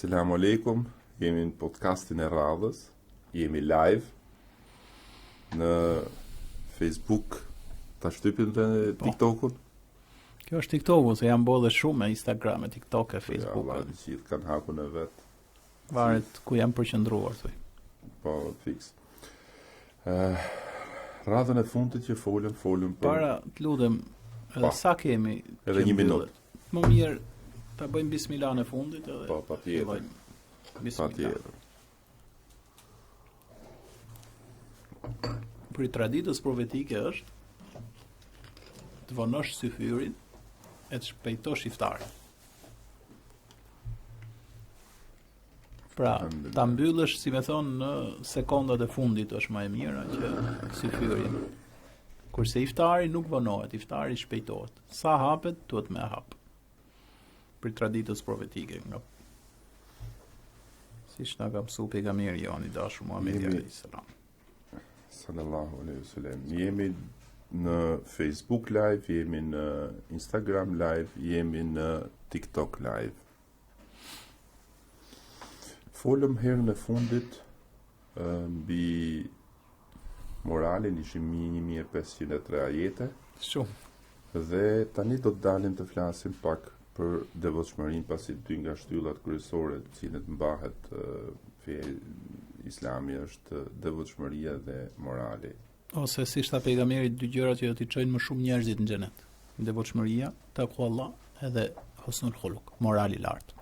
Selam aleikum, jemi në podcastin e radhës, jemi live në Facebook, ta shtypim dhe po. TikTokun. Kjo është TikToku, se janë bërë dhe shumë me Instagram, e TikTok e po, Facebook. Ja, të gjithë kanë hakun e vet. Varet ku janë përqendruar thuj. Po, fiks. Ëh, uh, radhën e fundit që folëm, folëm për Para, të lutem, edhe pa. sa kemi? Edhe një minutë. Më mirë ta bëjmë bismilan e fundit edhe. Po, patjetër. Patjetër. Prej traditës profetike është të vonosh syfyrin e të shpejtosh iftarin. Pra, ta mbyllësh, si me thonë, në sekondat e fundit është më e mira që syfyrin. Kurse iftari nuk vonohet, iftari shpejtohet. Sa hapet, duhet me hap. Prej traditës profetike, nga siç na ka mësu pejgamberi jonë i dashur Muhamedi alayhis salam. Sallallahu alaihi wasallam. Jemi në Facebook Live, jemi në Instagram Live, jemi në TikTok Live. Folëm herën e fundit mbi moralin, ishim 1503 ajete. Shumë. Dhe tani do të dalim të flasim pak për devotshmërinë, pasi dy nga shtyllat kryesore të cilët mbahet feja islami është devotshmëria dhe morali. Ose siç tha pejgamberi dy gjërat që do t'i çojnë më shumë njerëzit në xhenet. Devotshmëria, takua, edhe husnul khuluk, morali i lartë.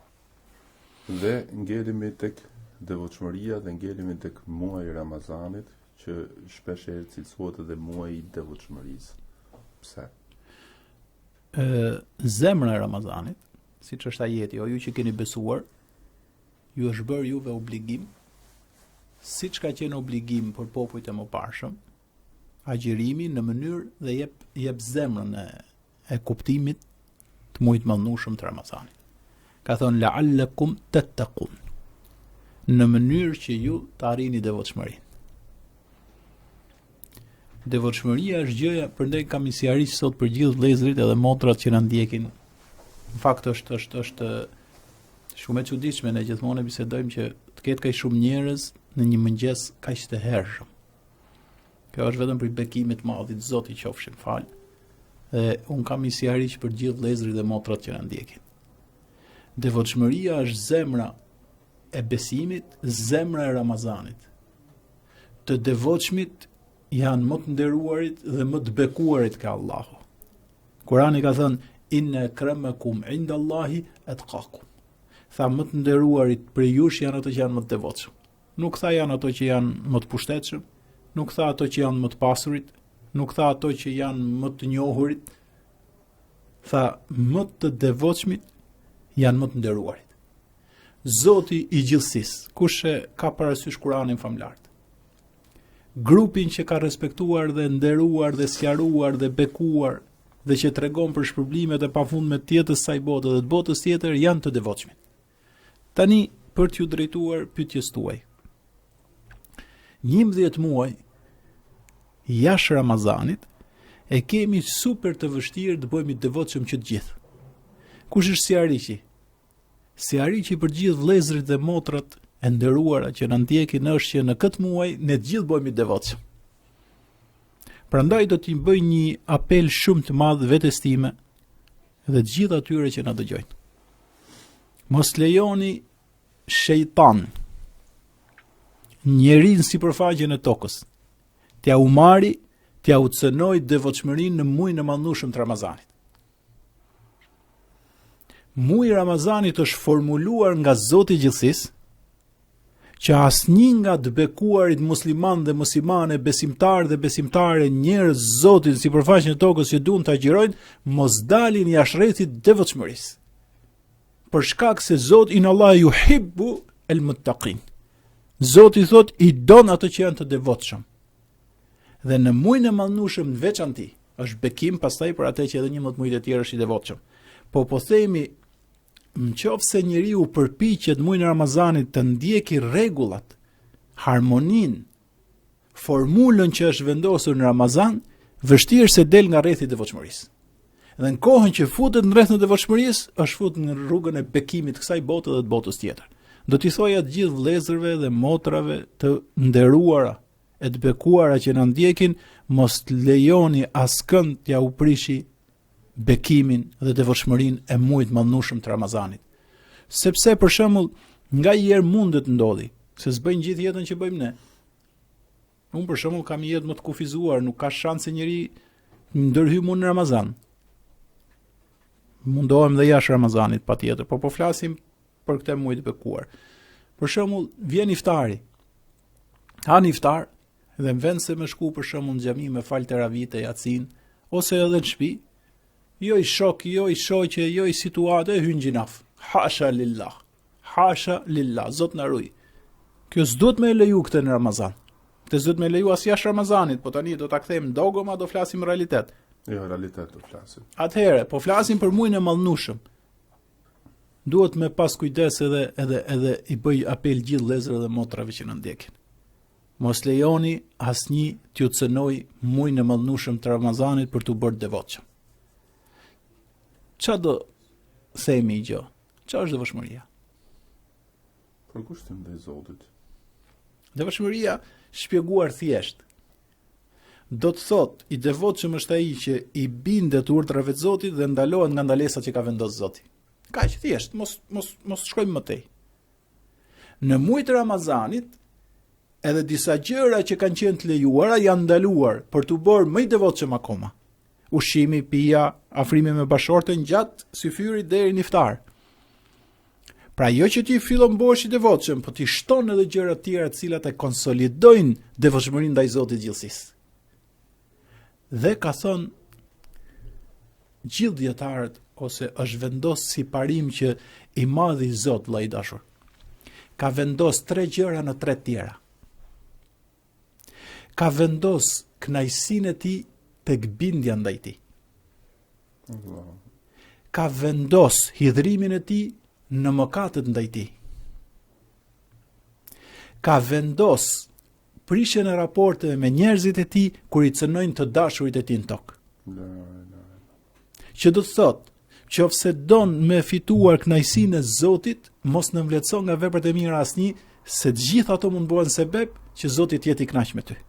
Dhe ngelemi tek devotshmëria dhe ngelemi tek muaji i Ramazanit, që shpesh herë cilësohet edhe muaji i devotshmërisë. Pse? Ë zemra e Ramazanit, siç është ajeti, o ju që keni besuar, ju është bërë juve obligim, siç ka qenë obligim për popujt e mëparshëm, agjërimi në mënyrë dhe jep jep zemrën e e kuptimit të muajit të madhnushëm të Ramazanit. Ka thënë la'allakum tattaqun. Në mënyrë që ju të arrini devotshmërinë. Devotshmëria është gjëja, prandaj kam një sihariq sot për gjithë vëllezërit edhe motrat që na ndjekin. Në fakt është është është Shumë e çuditshme, ne gjithmonë e bisedojmë që të ketë kaq shumë njerëz në një mëngjes kaq të hershëm. Kjo është vetëm prej bekimit të madh të Zotit qofshim fal. Dhe un kam një sihariq për gjithë vëllezërit dhe motrat që na ndjekin. Devotshmëria është zemra e besimit, zemra e Ramazanit. Të devotshmit janë më të nderuarit dhe më të bekuarit ke Allahu. Kurani ka thënë inna akramakum inda Allahi atqakum. Tha më të nderuarit prej jush janë ato që janë më të devotshëm. Nuk tha janë ato që janë më të pushtetshëm, nuk tha ato që janë më të pasurit, nuk tha ato që janë më të njohurit. Tha më të devotshmit janë më të nderuarit. Zoti i gjithësisë, kush e ka parasysh Kur'anin famëlartë? Grupin që ka respektuar dhe nderuar dhe sqaruar dhe bekuar dhe që tregon për shpërblimet e pafundme të jetës së kësaj bote dhe të botës tjetër janë të devotshmit. Tani për t'ju drejtuar pyetjes tuaj. 11 muaj jashtë Ramazanit e kemi super të vështirë të bëhemi të devotshëm që të gjithë. Kush është sihariqi? Sihariqi për të gjithë vëllezërit dhe motrat e nderuara që na ndjekin është që në këtë muaj ne të gjithë bëhemi të devotshëm. Prandaj do t'i bëj një apel shumë të madh vetes time dhe të gjithë atyre që na dëgjojnë. Mos lejoni shejtan njeri në sipërfaqen e tokës t'ja u marri, t'ja u cënojë devotshmërinë në muajin e madhnushëm të Ramazanit. Muaji i Ramazanit është formuluar nga Zoti i gjithësisë, që asnjë nga të bekuarit musliman dhe muslimane, besimtarë dhe besimtare, njerëz të Zotit në sipërfaqen e tokës që duan të agjërojnë, mos dalin jashtë rrethit të devotshmërisë. Për shkak se Zoti inna Allaha yuhibbu el-muttaqin. Zoti thot i don ato që janë të devotshëm. Dhe në muajin e madhnushëm në veçanti, është bekim pastaj për atë që edhe 11 muajt e tjerë është i devotshëm. Po po themi në qoftë se njeriu përpiqet në muajin e Ramazanit të ndjeki rregullat, harmoninë, formulën që është vendosur në Ramazan, vështirë se del nga rrethi i devotshmërisë. Dhe në kohën që futet në rrethin e devotshmërisë, është fut në rrugën e bekimit të kësaj bote dhe të botës tjetër. Do t'i thoja të gjithë vëllezërve dhe motrave të nderuara e të bekuara që na ndjekin, mos të lejoni askënd t'jua prishi bekimin dhe devotshmërinë e muajit të madhnushëm të Ramazanit. Sepse për shembull, nganjëherë mundet të ndodhi, se s'bëjnë gjithë jetën që bëjmë ne. Unë për shembull kam një jetë më të kufizuar, nuk ka shanse njeri të ndërhyjë mu në Ramazan. Mundohem dhe jashtë Ramazanit patjetër, por po flasim për këtë muaj të bekuar. Për shembull, vjen iftari. Han iftar dhe në vend se me shku për shembull në xhami me fal teravitë, jacinë ose edhe në shtëpi, jo i shok, jo i shoqe, jo i situatë, e hyn n'gjynah. Hasha lillah. Hasha lillah, Zot na ruaj. Kjo s'duhet me leju këtë në Ramazan. Këtë s'duhet me leju as jashtë Ramazanit, po tani do ta kthejmë në dogma, do flasim realitet. Jo, realitet do flasim. Atëherë, po flasim për muajin e madhnushëm. Duhet me pas kujdes edhe edhe edhe i bëj apel gjithë vëllezërve dhe motrave që na ndjekin. Mos lejoni asnjë t'ju cënojë muajin e madhnushëm të Ramazanit për t'u bërë devotshëm. Ça do themi gjë? Ça është devotshmëria? Përkushtim ndaj Zotit. Devotshmëria shpjeguar thjesht Do të thotë, i devotshëm është ai që i bindet urdhrave të Zotit dhe ndalohet nga ndalesat që ka vendosur Zoti. Kaq thjesht, mos mos mos shkojmë më tej. Në muajt e Ramazanit, edhe disa gjëra që kanë qenë të lejuara janë ndaluar për t'u bërë më i devotshëm akoma. Ushqimi, pija, afrimi me bashkëshorten gjatë syfyrit deri në iftar. Pra jo që ti fillon bëhesh i devotshëm, po ti shton edhe gjëra të tjera të cilat e konsolidojnë devotshmërinë ndaj Zotit të gjithësisë. Dhe ka thënë gjithë dijetarët ose është vendos si parim që i madhi Zot vëlla i dashur. Ka vendos tre gjëra në tre tjera. Ka vendos kënaqësinë e tij tek bindja ndaj tij. Ka vendos hidhrimin e tij në mëkatet ndaj tij. Ka vendos prishjen e raporteve me njerëzit e tij kur i cënojnë të dashurit e tij në tokë. Që do të thotë, qoftë se don me fituar kënaqësinë e Zotit, mos nënvlerëso nga veprat e mira asnjë, se të gjitha ato mund të bëhen sebeb që Zoti të jetë i kënaqur me ty.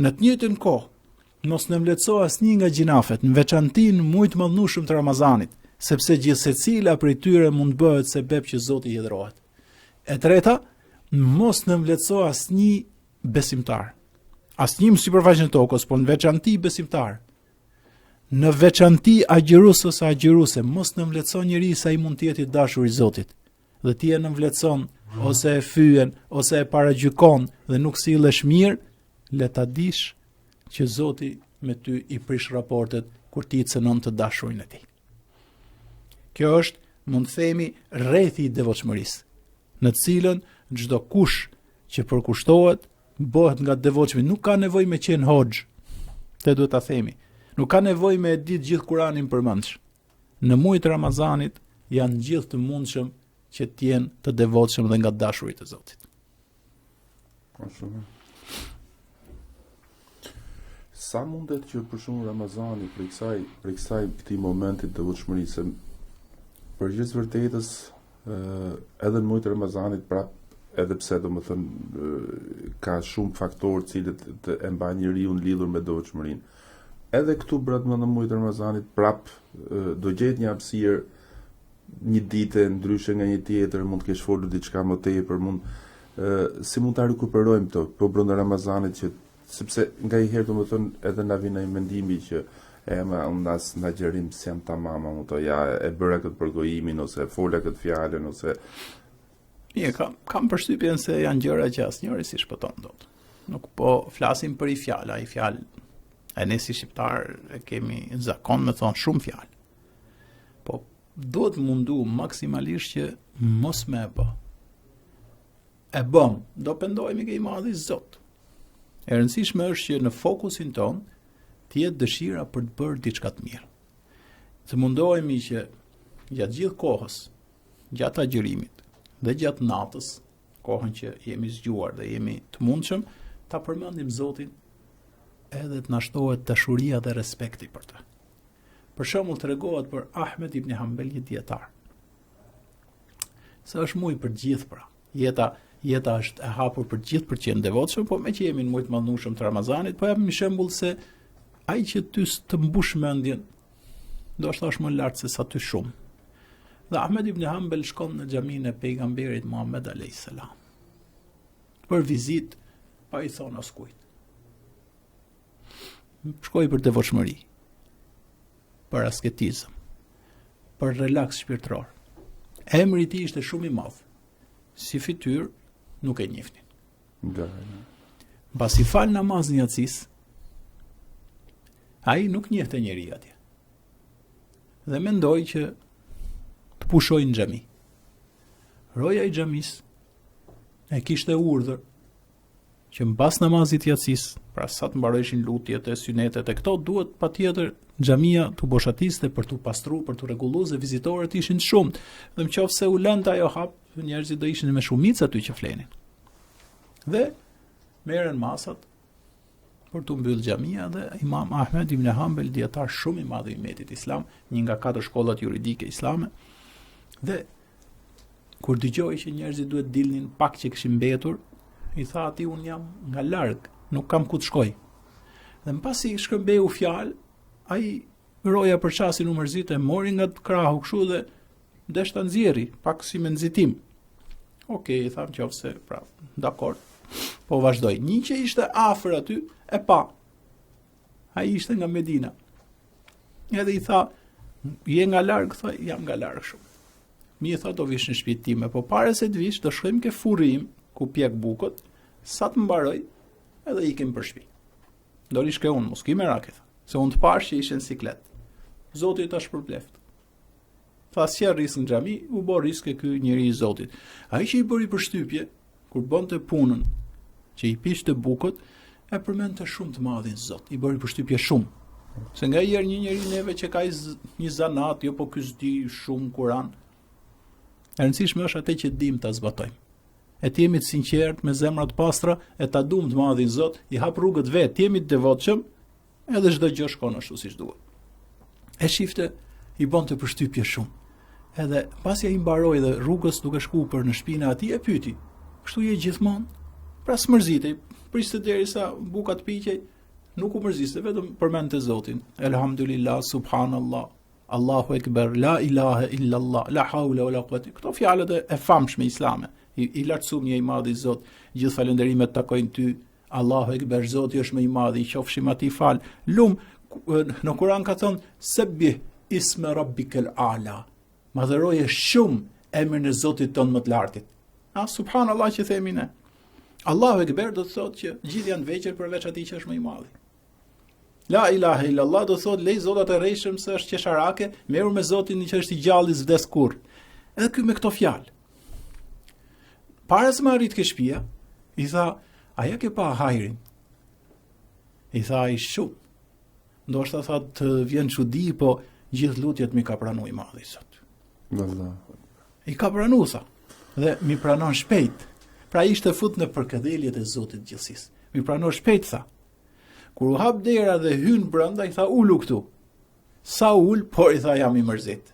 Në të njëjtën kohë, mos nënvlerëso asnjë nga gjynafet, në veçanti në muaj të madhnushëm të Ramazanit, sepse gjithsecila prej tyre mund të bëhet sebeb që Zoti hidhrohet. E treta, mos nënvlerëso asnjë besimtar. Asnjë në sipërfaqen e tokës, por në veçanti besimtar. Në veçanti agjërues ose agjëruese, mos nënvlerëso njeri se ai mund të jetë i dashur i Zotit. Dhe ti e nënvlerëson ose e fyen ose e paragjykon dhe nuk sillesh mirë, le ta dish që Zoti me ty i prish raportet kur ti i cënon të dashurin e tij. Kjo është, mund të themi, rrethi i devotshmërisë, në të cilën çdokush që përkushtohet bëhet nga të devotshmit, nuk ka nevojë me qenë hoxhë. Këtë duhet ta themi. Nuk ka nevojë me e ditë gjithë Kuranin përmendsh. Në muajt e Ramazanit janë gjithë të mundshëm që të jenë të devotshëm dhe nga të dashurit e Zotit. Po shumë. Sa mundet që për shembull Ramazani prej kësaj, prej kësaj këtij momenti të devotshmërisë, se për hir të vërtetës edhe në muajt e Ramazanit prap edhe pse domethënë ka shumë faktorë të cilët të e mbajnë njeriun lidhur me devotshmërinë. Edhe këtu brenda në muajt e Ramazanit prap do gjetë një hapësirë një ditë ndryshe nga një tjetër, mund të kesh folur diçka më tepër, mund ë si mund ta rikuperojmë këtë, po brenda Ramazanit që sepse nganjëherë domethënë edhe na vjen ai mendimi që e ma unë as në agjërim s'jam tamam, unë to ja e bëra këtë përgojimin ose e fola këtë fjalën ose Mirë, kam kam përshtypjen se janë gjëra që asnjëri s'i shpëton dot. Nuk po flasim për i fjalë, ai fjalë e ne si shqiptar e kemi zakon me thonë shumë fjalë. Po duhet mundu maksimalisht që mos me e bë. E bëm, do pendohemi ke i madhi Zot. E rëndësishme është që në fokusin tonë të jetë dëshira për të bërë diçka të mirë. Të mundohemi që gjatë gjithë kohës, gjatë agjërimit dhe gjatë natës, kohën që jemi zgjuar dhe jemi të mundshëm, ta përmendim Zotin edhe të na shtohet dashuria dhe respekti për të. Për shembull tregohet për Ahmed ibn Hanbel një dijetar. Se është muj për gjithë pra. Jeta jeta është e hapur për gjithë për të qenë devotshëm, po meqë jemi në muaj të madhnushëm të Ramazanit, po japim një shembull se ai që ty të mbush mendjen, ndoshta është më lart se sa ty shumë. Dhe Ahmed ibn Hanbel shkon në xhaminë e pejgamberit Muhammed alayhis salam. Për vizitë pa i thonë askujt. Shkoi për devotshmëri, për asketizëm, për relaks shpirtëror. Emri i tij ishte shumë i madh. Si fytyrë nuk e njihnin. Da. Mbasi fal namazin e jacisë, ai nuk njihte njeri atje. Dhe mendoi që të pushojë në xhami. Roja i xhamisë e kishte urdhër që mbas namazit të jacisë, pra sa të mbarojshin lutjet e synetet e këto, duhet patjetër xhamia t'u boshatiste për t'u pastru, për t'u rregullu, se vizitorët ishin shumë. Dhe në qoftë se u lënte ajo hap, njerëzit do ishin me shumicë aty që flenin. Dhe merren masat për t'u mbyll xhamia dhe Imam Ahmed ibn Hanbel, dijetar shumë i madh i umetit islam, një nga katër shkollat juridike islame, dhe Kur dëgjoi që njerëzit duhet dilnin pak që kishin mbetur, i tha atij unë jam nga larg, nuk kam ku të shkoj. Dhe mbasi shkëmbeu fjalë, ai roja për çastin u mërzit e mori nga krahu kështu dhe desh ta nxjerri, pak si me nxitim. Okej, i tha në qoftë se, pra, dakord. Po vazhdoi. Një që ishte afër aty, e pa. Ai ishte nga Medina. Edhe i tha, je nga larg, tha, jam nga larg shumë. Mirë tha do vish në shtëpi time, po para se të vish do shkojmë ke furri im ku pjek bukët, sa të mbaroj, edhe ikim për shtëpi. Do rish ke unë, mos ki merak, tha, se unë të pashë që ishe në siklet. Zoti ta shpërbleftë. Tha s'qe rrisk në xhami, u bë rrisk ke ky njeri i Zotit. Ai që i bëri përshtypje, kur bënte punën, që i piqte bukët, e përmendte shumë të madhin Zot, i bëri përshtypje shumë. Se nganjëherë një njeri neve që ka një zanat, jo po ky s'di shumë Kuran. E rëndësishme është atë që dim ta zbatojmë. E të jemi të sinqertë me zemra të pastra e ta duam të madhin Zot, i hap rrugët vetë, të jemi të devotshëm, Edhe çdo gjë shkon ashtu siç duhet. E shifte i bënte përshtypje shumë. Edhe pasi ai mbaroi dhe rrugës duke shkuar për në shtëpinë e atij e pyeti. Kështu je gjithmonë? Pra s'mërzitej, priste derisa buka të piqej, nuk u mërziste, vetëm përmendte Zotin. Elhamdulillah, subhanallah, Allahu ekber, la ilahe illallah, la haule wala quwwata. Këto fjalët e, e famshme islame. I, i lartësum je i madhi Zot, gjithë falënderimet takojnë ty, Allahu Ekber, Zoti është më i madhi, qofshim atij falë. Lum në Kur'an ka thënë sebbih isme rabbikel ala. Madhëroje shumë emrin e Zotit tënd më të lartit. A subhanallah që themi ne. Allahu Ekber do të thotë që gjithë janë vegjël përveç atij që është më i madhi. La ilaha illallah do të thotë lej zotat e rrejshëm se është qesharake, merru me Zotin që është i gjallë s'vdes kurrë. Edhe ky me këto fjalë. Para se me arrit ke shtëpia, i tha, a ja ke pa hajrin? I tha ai shumë. Ndoshta tha të vjen çudi, po gjithë lutjet m'i ka pranu i madhi Zot. Vallah. I ka pranu, tha. Dhe m'i pranon shpejt. Pra ishte fut në përkëdheljet e Zotit gjithësisë. M'i pranon shpejt, tha. Kur u hap dera dhe hyn brenda, i tha ulu këtu. Sa u ul, por i tha jam i mërzit.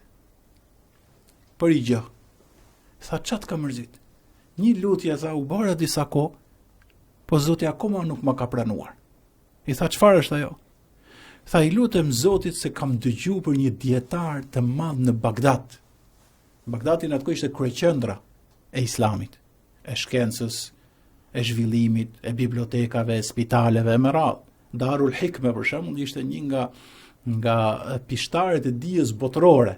Për një gjë. Tha ça të ka mërzit. Një lutje tha u bëra disa kohë, po Zoti akoma nuk ma ka pranuar. I tha çfarë është ajo? Tha i lutem Zotit se kam dëgju për një dijetar të madh në Bagdad. Bagdadi në atë kohë ishte kryeqendra e Islamit. e shkencës, e zhvillimit, e bibliotekave, e spitaleve e me radhë. Darul Hikme për shembull ishte një nga nga pishtarët e dijes botërore.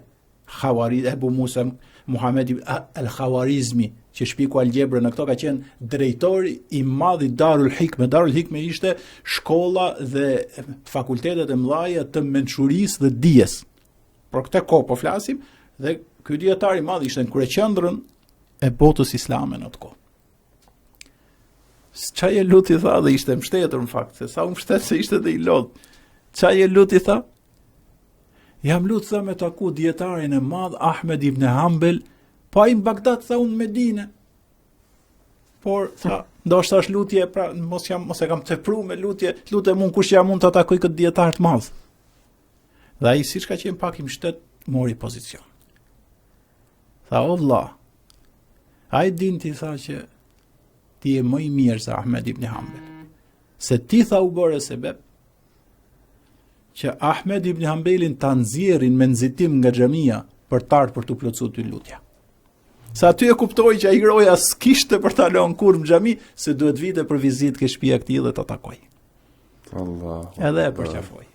Khawari Ebu Musa Muhamedi El Khawarizmi që shpiku algjebrën në këto ka qenë drejtori i madh i Darul Hikme. Darul Hikme ishte shkolla dhe fakultetet e mëdha të mençurisë dhe dijes. Për këtë kohë po flasim dhe ky dijetar i madh ishte në kryeqendrën e botës islame në atë kohë. Ça je lut i tha dhe ishte mbështetur në fakt, se sa u mbështet se ishte dhe i lodh. Ça je lut i tha? Jam lut tha me taku dijetarin e madh Ahmed ibn Hanbel, po ai në Bagdad tha unë në Medine. Por tha, ndoshta është lutje, pra mos jam mos e kam tepru me lutje, lutem unë kush jam unë ta takoj këtë dijetar të madh. Dhe ai siç ka qenë pak i mbështet mori pozicion. Tha o vlla. A e din ti tha që ti je më i mirë se Ahmed ibn Hanbel. Se ti tha u bëre sebep që Ahmed ibn Hanbelin ta nxjerrin me nxitim nga xhamia për të ardhur për t'u plotësuar ty lutja. Se aty e kuptoi që ai roja s'kishte për ta lënë kurrë në xhami, se duhet vinte për vizitë ke shtëpia këtij dhe ta takoj. Allah. Edhe e përqafoi.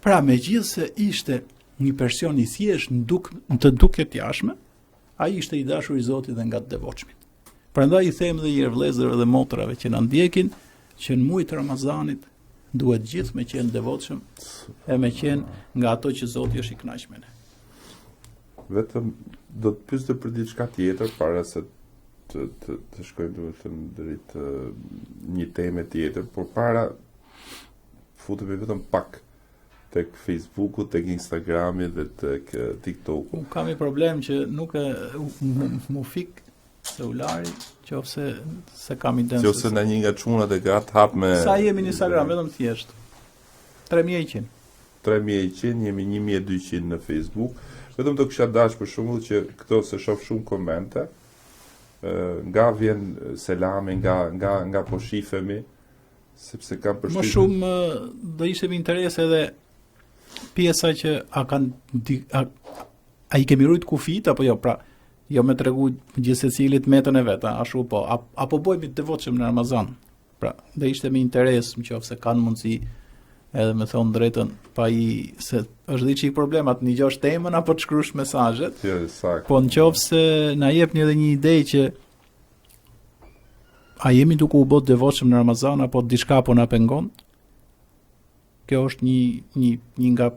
Pra, megjithëse ishte një person i thjeshtë në duk në të dukje të jashtme, ai ishte i dashur i Zotit dhe nga të devotshmit. Prandaj i them edhe një herë vëllezërve dhe motrave që na ndjekin, që në muajt e Ramazanit duhet gjithë me qenë devotshëm e me qenë nga ato që Zoti është i kënaqur me ne. Vetëm do të pyes për diçka tjetër para se të të të shkojmë domethënë drejt një teme tjetër, por para futemi vetëm pak tek Facebooku, tek Instagrami dhe tek TikToku. Unë kam një problem që nuk e m'u fik celulari, qofse se kam iden. Qofse në një nga çunat e ka të hap me Sa jemi në Instagram, vetëm thjesht. 3100. 3100, jemi 1200 në Facebook. Vetëm do kisha dash për shembull që këto se shoh shumë komente, nga vjen selami, nga nga nga po shifemi, sepse kam përshtypjen. Më shumë do ishte me interes edhe pjesa që a kanë a, a i kemi rujt kufijt apo jo, pra jo me tregu gjithsecilit metën e vet, ashtu po, a, apo bëhemi të devotshëm në Ramazan. Pra, do ishte me interes në qoftë se kanë mundësi edhe me thonë drejtën, pa i, se është dhe çik problem, atë nigjosh temën apo të shkrush mesazhet. Jo, saktë. Po në qoftë se na jepni edhe një ide që a jemi duke u bërë të devotshëm në Ramazan apo diçka po na pengon? Kjo është një një një nga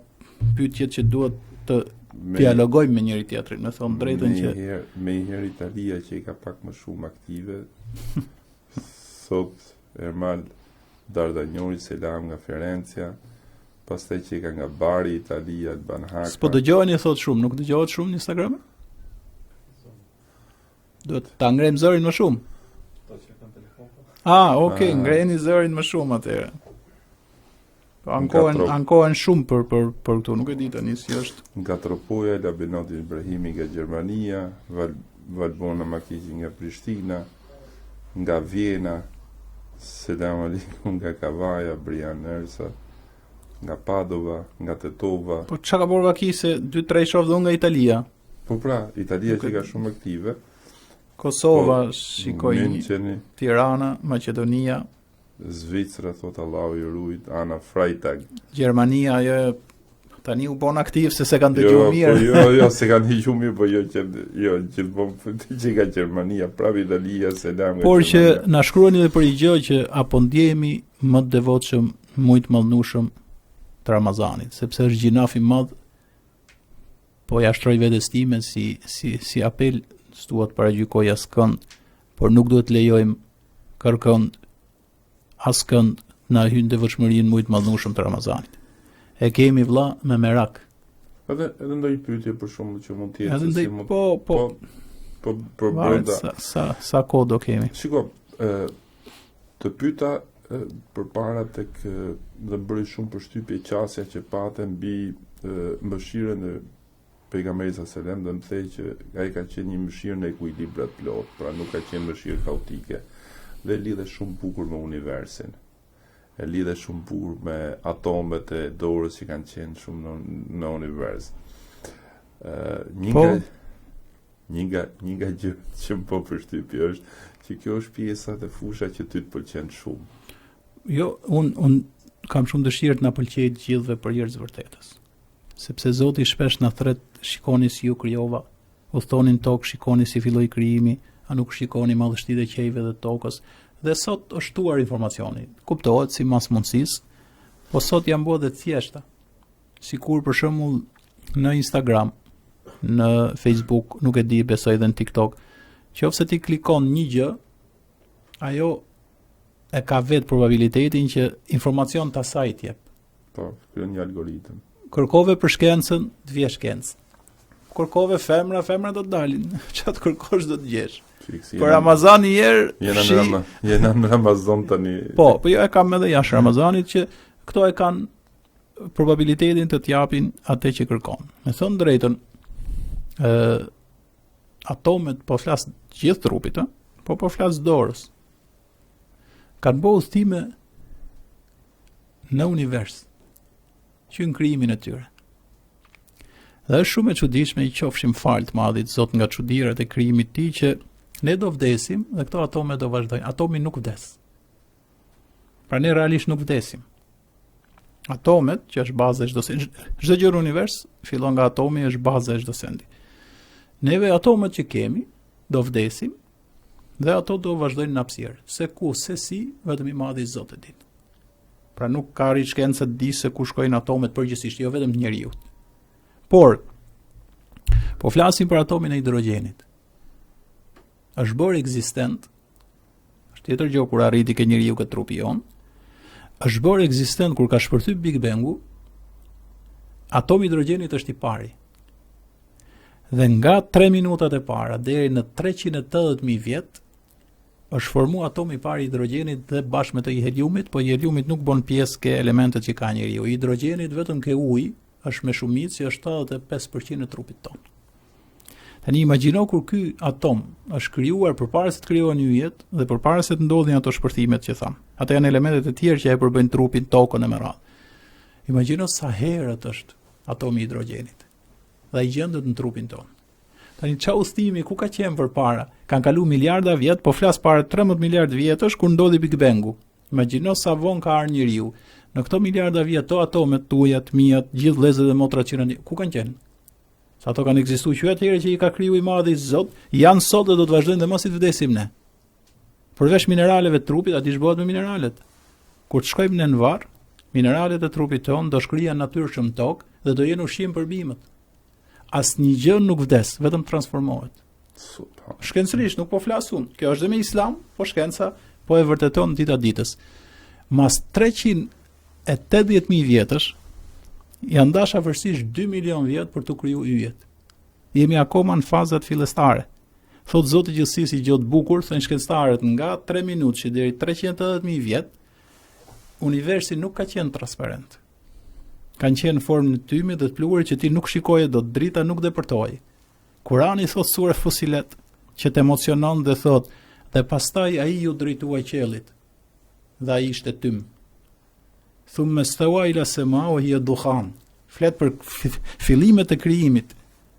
pyetjet që duhet të me, dialogojmë me njëri tjetrin, me thonë drejtën që herë, me një herë Italia që i ka pak më shumë aktive Thot Ermal Dardanjori selam nga Firencia, pastaj që i ka nga Bari, Italia, Alban Haka. S'po dëgjoheni thot shumë, nuk dëgjohet shumë në Instagram? Duhet ta ngrejmë zërin më shumë. Ah, okay, ah. ngrejeni zërin më shumë atëherë. Po ankohen, ankohen shumë për për për këtu, nuk e di tani si është. Nga Tropoja, Labinot Ibrahimi nga Gjermania, Val, Valbona Makiqi nga Prishtina, nga Vjena, Selam Aleikum nga Kavaja, Brian Ersa, nga Padova, nga Tetova. Po çka ka bërë vaki se 2-3 shoh dhe nga Italia. Po pra, Italia që ka shumë aktive. Kosova, po, shikoj, Tirana, Maqedonia, Zvicra thot Allahu i rujt Ana Freitag. Gjermania ajo tani u bon aktiv se s'e kanë dëgjuar jo, mirë. Po jo, jo, s'e kanë dëgjuar mirë, po jo që jo, gjithmonë që nga Gjermania, prapë Italia, selam nga Por që na shkruani edhe për një gjë që apo ndjehemi më të devotshëm, muaj të madhnushëm të Ramazanit, sepse është gjynah i madh po ja shtroj vetes time si si si apel, s'dua të paragjykoj askënd, por nuk duhet të lejojmë kërkënd askënd na hyjë devotshmërinë në muaj të madhnushëm të Ramazanit. E kemi vlla me merak. Edhe edhe ndonjë pyetje për shembull që mund të jetë edhe si mund po po po po brenda sa sa sa kohë do kemi. Shiko, ë të pyeta përpara tek dhe më bëri shumë përshtypje qasja që pate mbi mëshirën e Pejgamberit sa selam dhe më the që ai ka qenë një mëshirë në ekuilibra të plotë, pra nuk ka qenë mëshirë kaotike dhe lidhe shumë bukur me universin. E lidhe shumë bukur me atomet e dorës që kanë qenë shumë në, në univers. Ë një po. nga një nga një nga gjërat që më bë përshtypje është që kjo është pjesa dhe fusha që ty të pëlqen shumë. Jo, un un kam shumë dëshirë të na pëlqejë të gjithëve për hir të vërtetës. Sepse Zoti shpesh na thret, shikoni si ju krijova, udhëtoni në tokë, shikoni si filloi krijimi, a nuk shikoni madhështitë e qiejve dhe tokës. Dhe sot është shtuar informacioni. Kuptohet simas mundësisë, po sot janë bërë dhe të thjeshta. Sikur për shembull në Instagram, në Facebook, nuk e di, besoj edhe në TikTok, qoftë se ti klikon një gjë, ajo e ka vetë probabilitetin që informacion të asaj të jep. Po, krijon një algoritëm. Kërkove për shkencën, të vjen shkencë. Kërkove femra, femra do të dalin. Ça të kërkosh do të gjesh. Fiks, për Ramazan një herë, jena në Rama, jena në Ramazan tani. Po, po jo e kam edhe jashtë Ramazanit që këto e kanë probabilitetin të të japin atë që kërkon. Me thënë drejtën, ë. Atomet, po flas gjithë trupit, ë? Po po flas dorës. Kanë bërë udhëtime në univers që në krijimin e tyre. Dhe është shumë e çuditshme i qofshim falë të madhit Zot nga çudirat e krijimit të tij që ne do vdesim dhe këto atome do vazhdojnë. Atomi nuk vdes. Pra ne realisht nuk vdesim. Atomet, që është baza e çdo sendi, çdo gjë në univers fillon nga atomi, është baza e çdo sendi. Neve atomet që kemi do vdesim dhe ato do vazhdojnë në hapësirë. Se ku, se si, vetëm i madhi Zot e din. Pra nuk ka arrit shkenca të di se ku shkojnë atomet përgjithsisht, jo vetëm të njeriut. Por po flasim për atomin e hidrogjenit. Është bërë ekzistent Është tjetër gjë kur arriti ke njeriu ke trupi jonë. Është bërë ekzistent kur ka shpërthy Big Bangu. Atomi i hidrogjenit është i pari. Dhe nga 3 minutat e para deri në 380.000 vjet është formu atomi i parë i hidrogjenit dhe bashkë me të i heliumit, po i heliumit nuk bën pjesë ke elementet që ka njeriu. I hidrogjenit vetëm ke uji është me shumicë që është 75% e trupit tonë. Tani imagjino kur ky atom është krijuar përpara se të krijohen yjet dhe përpara se të ndodhin ato shpërthimet që thamë. Ato janë elementet e tjerë që e përbëjnë trupin, tokën e me radhë. Imagjino sa herët është atomi i hidrogjenit dhe ai gjendet në trupin tonë. Tani ça udhëtimi ku ka qenë përpara? Kanë kalu miliarda vjet, po flas para 13 miliard vjetësh kur ndodhi Big Bangu. Imagjino sa vonë ka ardhur njeriu. Në këto miliarda vjet to atomet tuaja, të miat, gjithë vëllezërit dhe motrat që janë, ku kanë qenë? Se ato kanë ekzistuar që atëherë që i ka kriju i madhi Zot, janë sot dhe do të vazhdojnë dhe masi të vdesim ne. Përveç mineraleve të trupit, a di ç'bëhet me mineralet. Kur të shkojmë ne në varr, mineralet e trupit tonë do shkrihen natyrshëm në tokë dhe do jenë ushqim për bimët. Asnjë gjë nuk vdes, vetëm transformohet. Super. Shkencërisht nuk po flas unë. Kjo është dhe me islam, po shkenca po e vërteton dita ditës. Mas 380.000 vjetësh janë dash afërsisht 2 milion vjet për t'u kriju yjet. Jemi akoma në fazat fillestare. Thot Zoti i gjithësisë një gjë të bukur, thonë shkencëtarët nga 3 minutë deri 380.000 vjet, universi nuk ka qenë transparent. Kanë qenë në formën e tymit dhe të pluhurit që ti nuk shikoje dot, drita nuk depërtohej. Kurani thot sure Fusilet që të emocionon dhe thot dhe pastaj ai iu drejtua qiellit dhe ai ishte tym. Thumme stewa ila sema wa hiya dukhan. Flet për fillimet e krijimit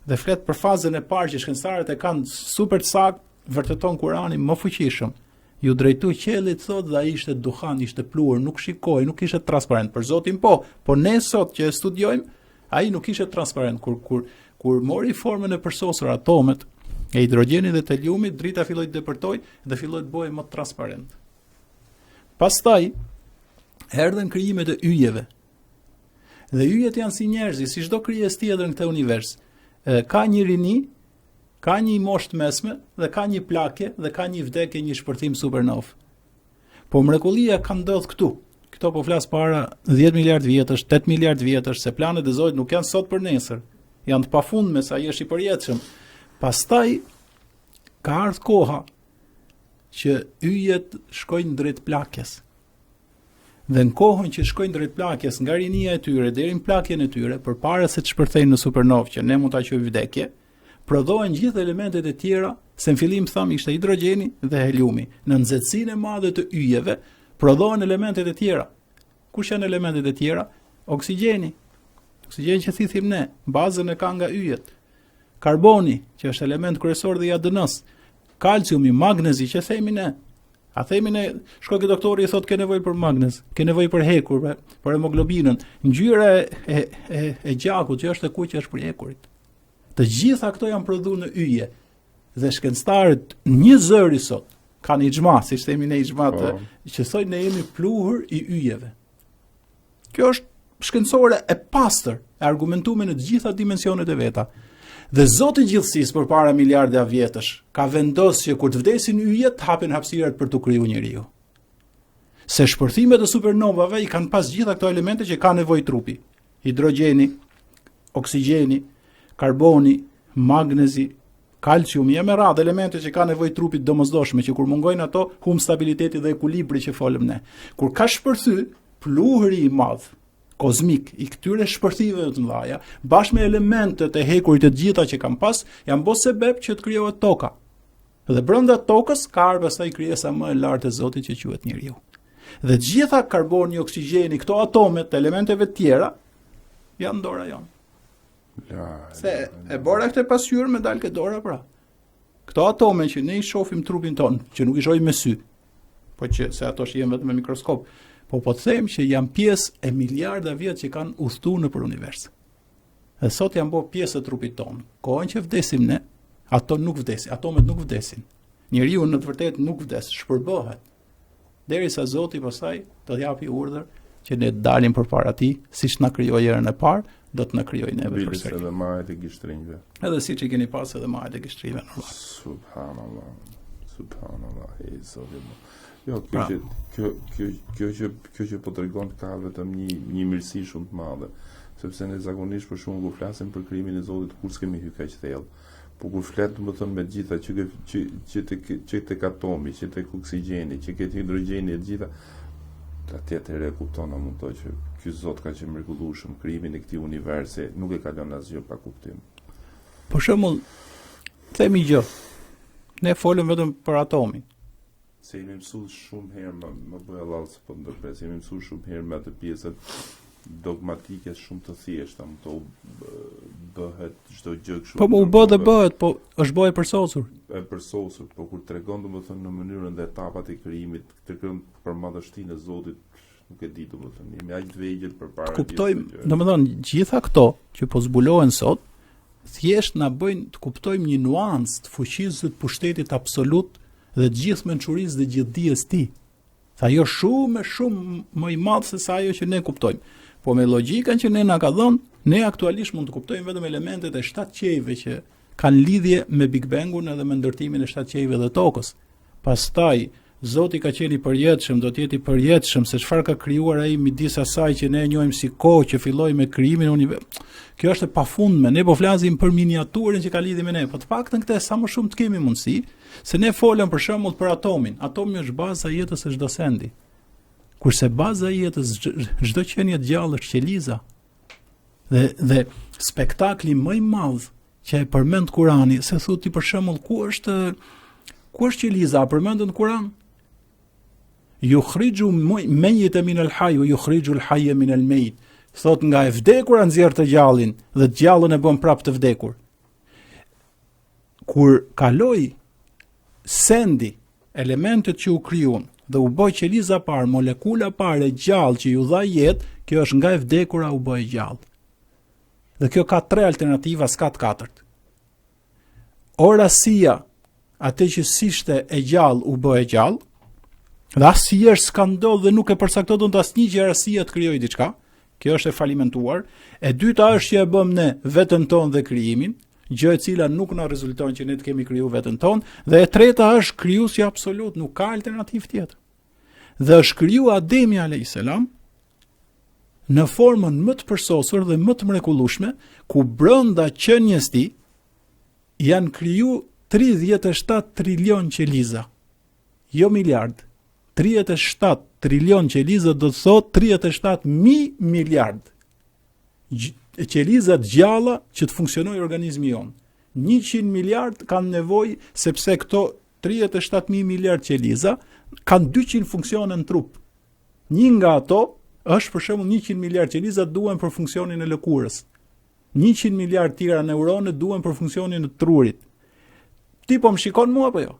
dhe flet për fazën e parë që shkencëtarët e kanë super të saktë, vërteton Kurani më fuqishëm. Iu drejtu qiellit thot dhe ai ishte duhan, ishte pluhur, nuk shikohej, nuk ishte transparent. Për Zotin po, po ne sot që e studiojmë, ai nuk ishte transparent kur kur kur mori formën e përsosur atomet e hidrogjenit dhe të heliumit, drita filloi të depërtojë dhe filloi të bëhej më transparent. Pastaj erdhën krijimet e yjeve. Dhe yjet janë si njerëzit, si çdo krijesë tjetër në këtë univers. E, ka një rini, ka një moshë të mesme dhe ka një plakje dhe ka një vdekje, një shpërthim supernovë. Po mrekullia ka ndodh këtu. Këto po flas para 10 miliard vjetësh, 8 miliard vjetësh, se planet e Zotit nuk janë sot për nesër. Janë të pafundme, se ai është i përjetshëm. Pastaj ka ardhur koha që yjet shkojnë drejt plakjes. Dhe në kohën që shkojnë drejt plakjes nga rinia e tyre deri në plakjen e tyre, përpara se të shpërthejnë në supernovë që ne mund ta quajmë vdekje, prodhohen gjithë elementet e tjera, se në fillim thamë ishte hidrogjeni dhe heliumi. Në nxehtësinë e madhe të yjeve prodhohen elementet e tjera. Kush janë elementet e tjera? Oksigjeni. Oksigjeni që thithim ne, bazën e ka nga yjet. Karboni, që është element kryesor dhe i ADN-s. Kalciumi, magnezi që themi ne. A themi ne, shko ke doktori i thot ke nevojë për magnez, ke nevojë për hekur, për hemoglobinën. Ngjyra e e e, e gjakut që është e kuqe është prej hekurit. Të gjitha këto janë prodhuar në yje. Dhe shkencëtarët një zëri sot kanë ixhma, siç themi ne ixhma, po. që thonë ne jemi pluhur i yjeve. Kjo është shkencore e pastër, e argumentuar në të gjitha dimensionet e veta. Dhe Zoti i gjithësisë përpara miliarda vjetësh ka vendosur që kur të vdesin yjet, të hapen hapësirat për t'u kriju njeriu. Se shpërthimet e supernovave i kanë pas gjitha këto elemente që ka nevojë trupi. Hidrogjeni, oksigjeni, karboni, magnezi, kalciumi e me radhë elemente që ka nevojë trupi të domosdoshme që kur mungojnë ato humb stabiliteti dhe ekuilibri që folëm ne. Kur ka shpërthy pluhuri i madh. kozmik i këtyre shpërthimeve të mëdha, bashkë me elementet e hekurit të gjitha që kanë pas, janë bo sebeb që të krijohet toka. Dhe brenda tokës ka ardhur pastaj krijesa më e lartë e Zotit që quhet njeriu. Dhe të gjitha karboni, oksigjeni, këto atome të elementeve të tjera janë dora jonë. La, Se e bëra këtë pasqyrë me dal ke dora pra. Këto atome që ne i shohim trupin tonë, që nuk i shohim me sy, po që se ato shihen vetëm me mikroskop, po po të them që janë pjesë e miliarda vjet që kanë udhëtu nëpër univers. Dhe sot janë bërë pjesë e trupit tonë. Kohën që vdesim ne, ato nuk vdesin, atomet nuk vdesin. Njeriu në të vërtetë nuk vdes, shpërbëhet. Derisa Zoti pastaj do të japi urdhër që ne të dalim përpara tij, siç na krijoi herën e parë, do të na krijojë neve Biles përsëri. Edhe majet e gishtrinjve. Edhe siç i keni pas edhe majet e gishtrinjve normal. Subhanallah. Subhanallah. Ej, Zoti. Jo, kjo pra. që kjo kjo kjo që kjo që po tregon ka vetëm një një mirësi shumë të madhe, sepse ne zakonisht për shembull kur flasim për krijimin e Zotit kur s'kemi hy kaq thellë. Po kur flet domethënë me të gjitha që ke, që që tek që tek atomi, që tek oksigjeni, që tek hidrogjeni e të gjitha atje atëherë e kupton a mund të që ky Zot kaq i mrekullueshëm krijimin e këtij universi nuk e ka lënë asgjë pa kuptim. Për shembull, themi gjë. Ne folëm vetëm për atomin. Se jemi mësu shumë herë, më, më bëj hallall se po ndërpres, jemi mësu shumë herë me atë pjesën dogmatike shumë të thjeshta, më to bëhet çdo gjë kështu. Po u bë dhe bëhet, po është bë e përsosur. E përsosur, po kur tregon domethënë në mënyrën dhe etapat e krijimit, tregon për madhështinë e Zotit, nuk e di domethënë, jemi aq të vegjël përpara. Kuptojmë, domethënë gjitha këto që po zbulohen sot, thjesht na bëjnë të kuptojmë një nuancë të fuqisë dhe të pushtetit absolut dhe të gjithë mençurisë dhe gjithëdijes tij. Se ajo shumë e shumë më i madh se sa ajo që ne kuptojmë. Po me logjikën që ne na ka dhënë, ne aktualisht mund të kuptojmë vetëm elementet e shtatë qiejve që kanë lidhje me Big Bangun edhe me ndërtimin e shtatë qiejve dhe tokës. Pastaj Zoti ka qenë i përjetshëm, do të jetë i përjetshëm, se çfarë ka krijuar ai midis asaj që ne e njohim si kohë që filloi me krijimin e universit. Kjo është e pafundme. Ne po flasim për miniaturën që ka lidhje me ne, po të paktën këtë sa më shumë të kemi mundësi, se ne folëm për shembull për atomin. Atomi është baza e jetës së çdo sendi. Kurse baza e jetës çdo qenie të gjallë është qeliza. Dhe dhe spektakli më i madh që e përmend Kurani, se thotë ti për shembull ku është ku është qeliza, a përmendet në Kuran? Yukhriju mayyita min al-hayy wa yukhriju al-hayya min al-mayyit. Thot nga e vdekura nxjerr të gjallin dhe të gjallën e bën prapë të vdekur. Kur kaloi sendi, elementet që u krijuan dhe u bë qeliza e parë, molekula e parë e gjallë që iu dha jetë, kjo është nga e vdekura u bë e gjallë. Dhe kjo ka tre alternativa, s'ka të katërt. O rastësia, atë që s'ishte e gjallë u bë e gjallë, dhe asnjëherë s'ka ndodhur dhe nuk e përcakton dot asnjë që rastësia të krijojë diçka. Kjo është e falimentuar. E dyta është që e bëmë ne veten tonë dhe krijimin, gjë e cila nuk na rezulton që ne të kemi kriju veten tonë, dhe e treta është krijuesi absolut, nuk ka alternativë tjetër. Dhe është kriju Ademi alayhis salam në formën më të përsosur dhe më të mrekullueshme, ku brenda qenies tij janë kriju 37 trilion qeliza. Jo miliard. 37 trilion qeliza do të thotë 37 mijë miliard. Qeliza të gjalla që të funksionojë organizmi jonë. 100 miliard kanë nevojë sepse këto 37.000 miliard qeliza kanë 200 funksione në trup. Një nga ato është për shembull 100 miliard qeliza duhen për funksionin e lëkurës. 100 miliard tjera neurone duhen për funksionin e trurit. Ti po më shikon mua apo jo?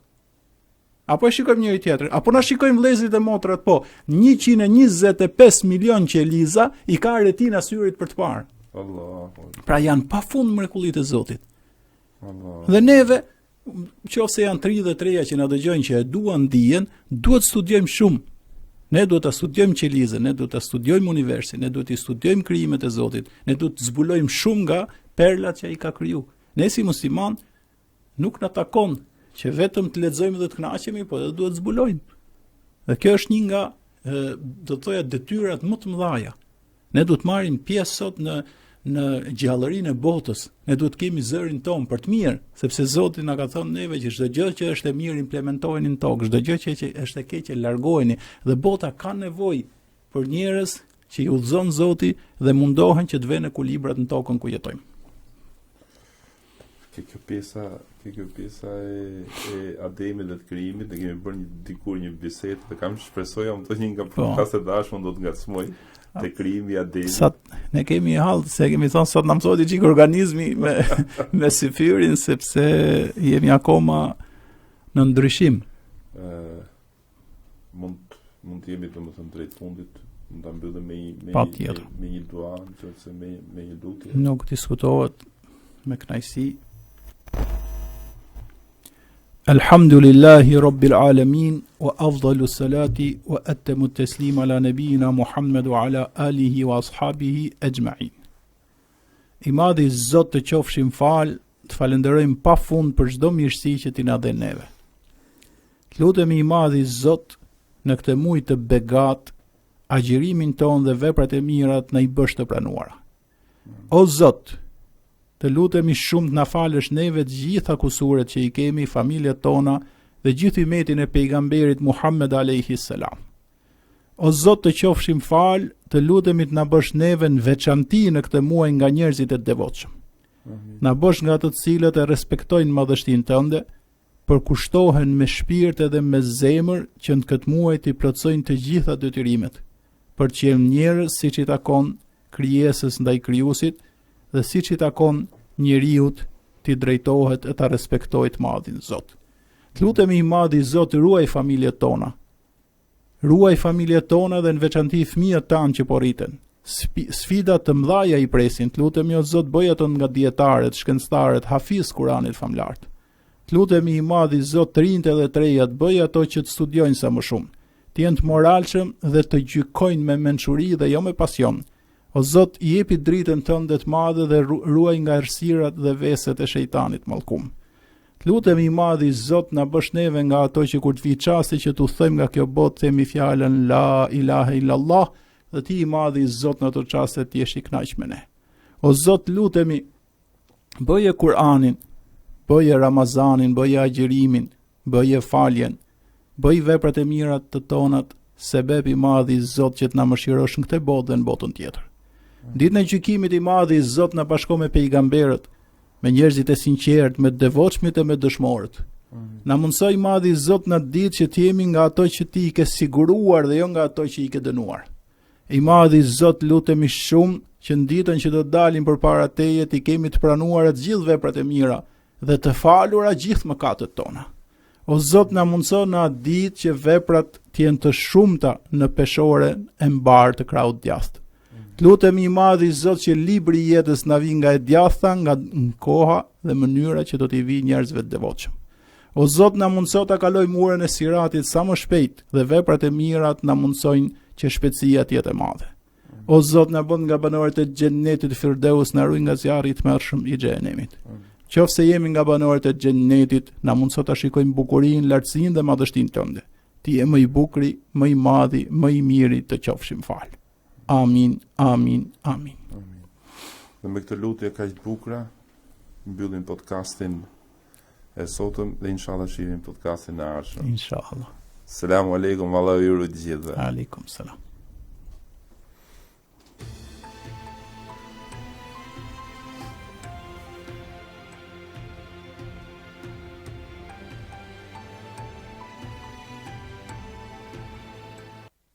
Apo e shikojmë njëri tjetrin? Apo na shikojmë vëllezërit e motrat? Po, 125 milion qeliza i ka retina e syrit për të parë. Allah. Pra janë pafund mrekullitë e Zotit. Allah. Dhe neve qoftë se janë të rinj dhe të reja që na dëgjojnë që e duan dijen, duhet të studiojmë shumë. Ne duhet ta studiojmë qelizën, ne duhet ta studiojmë universin, ne duhet të studiojmë krijimet e Zotit, ne duhet të zbulojmë shumë nga perlat që ai ka kriju. Ne si musliman nuk na takon që vetëm të lexojmë dhe të kënaqemi, po edhe duhet të zbulojmë. Dhe kjo është një nga do të thoja detyrat më të mëdha. Ne duhet të marrim pjesë sot në në gjallërinë e botës. Ne duhet të kemi zërin tonë për të mirë, sepse Zoti na ka thënë neve që çdo gjë që është e mirë implementojeni në tokë, çdo gjë që, që është e keqe largojeni dhe bota ka nevojë për njerëz që i udhëzon Zoti dhe mundohen që të venë ekuilibrat në tokën ku jetojmë. Ke kjo pjesa, ke kjo pjesa e, e Ademit dhe të krijimit, ne kemi bërë një dikur një bisedë dhe kam shpresoj jam të një nga po. podcastet e ardhshme do të ngacmoj te krijimi i Ademit. Sot ne kemi hall se kemi thonë sot na mësohet çik organizmi me me syfyrin sepse jemi akoma në ndryshim. Ë mund mund të jemi domethënë drejt fundit, mund ta mbyllim me një me një me një dua, nëse me me një lutje. Nuk diskutohet me kënaqësi. Alhamdulillahi Rabbil Alamin wa afdalu salati wa atamu teslim ala nabiyina Muhammad wa ala alihi wa ashabihi ajma'in. I madhi Zot të qofshim falë, të falënderojmë pa fund për çdo mirësi që ti na dhe neve. Të lutemi i madhi Zot në këtë muaj të begatë, agjërimin tonë dhe veprat e mira të na i bësh të pranuara. O Zot, të lutemi shumë të na falësh neve të gjitha kusuret që i kemi familjet tona dhe gjithë ymetin e pejgamberit Muhammed alayhi salam. O Zot të qofshim falë, të lutemi të na bësh neve në veçanti në këtë muaj nga njerëzit e devotshëm. Na bësh nga ato të cilët e respektojnë madhështinë tënde, përkushtohen me shpirt edhe me zemër që në këtë muaj t'i plotësojnë të gjitha detyrimet, për të qenë njerëz siç i takon krijesës ndaj krijuesit dhe siç i takon njeriut t'i drejtohet e ta respektojë të madhin Zot. Të lutemi i madhi Zot ruaj familjet tona, Ruaj familjet tona dhe në veçanti fëmijët tanë që po rriten. Sfida të mëdha i presin, të lutemi o Zot bëj ato nga dijetarët, shkencëtarët, hafiz Kuranit famëlartë. Të lutemi i madhi Zot të rinjtë edhe të rejat, bëj ato që të studiojnë sa më shumë, të jenë të moralshëm dhe të gjykojnë me mençuri dhe jo me pasion. O Zot, jepi dritën tënde të madhe dhe ruaj nga errësirat dhe veset e shejtanit mallkum. Të lutemi i madhi Zot na bësh neve nga ato që kur të vijë çasti që të udhëtojmë nga kjo botë themi fjalën la ilaha illallah dhe ti i madhi Zot në ato çaste të jesh i kënaqur me ne. O Zot lutemi bëje Kur'anin, bëje Ramazanin, bëje agjërimin, bëje faljen, bëj veprat e mira të tonat, sebep i madhi Zot që të na mëshirosh në këtë botë dhe në botën tjetër. Ditën e gjykimit i madhi Zot na bashko me pejgamberët, me njerëzit e sinqertë, me të devotshmit e me dëshmorët. Na mundëso i madhi Zot në atë ditë që të jemi nga ato që ti i ke siguruar dhe jo nga ato që i ke dënuar. I madhi Zot lutemi shumë që në ditën që do të dalim përpara teje t'i kemi të pranuara të gjithë veprat e mira dhe të falura gjithë mëkatet tona. O Zot na mundëso në atë ditë që veprat të jenë të shumta në peshoren e mbarë të krahut djathtë. Të lutemi i madhi Zot që libri i jetës na vijë nga e djathta, nga koha dhe mënyra që do t'i vijë njerëzve të devotshëm. O Zot na mundëso ta kalojmë urën e siratit sa më shpejt dhe veprat e mira të na mundësojnë që shpejtësia të jetë e madhe. O Zot na bën nga banorët e xhennetit Firdeus na ruaj nga zjarri i tmerrshëm i xhehenemit. Qoftë se jemi nga banorët e xhennetit, na mundëso ta shikojmë bukurinë, lartësinë dhe madhështinë tënde. Ti je më i bukuri, më i madhi, më i miri të qofshim falë. Amin, amin, amin. Amin. Dhe me këtë lutje kaq të bukura, mbyllim podcastin e sotëm dhe inshallah shihemi në podcastin e ardhshëm. Inshallah. Selam aleikum, Allahu ju ruajt të gjithëve. Aleikum selam.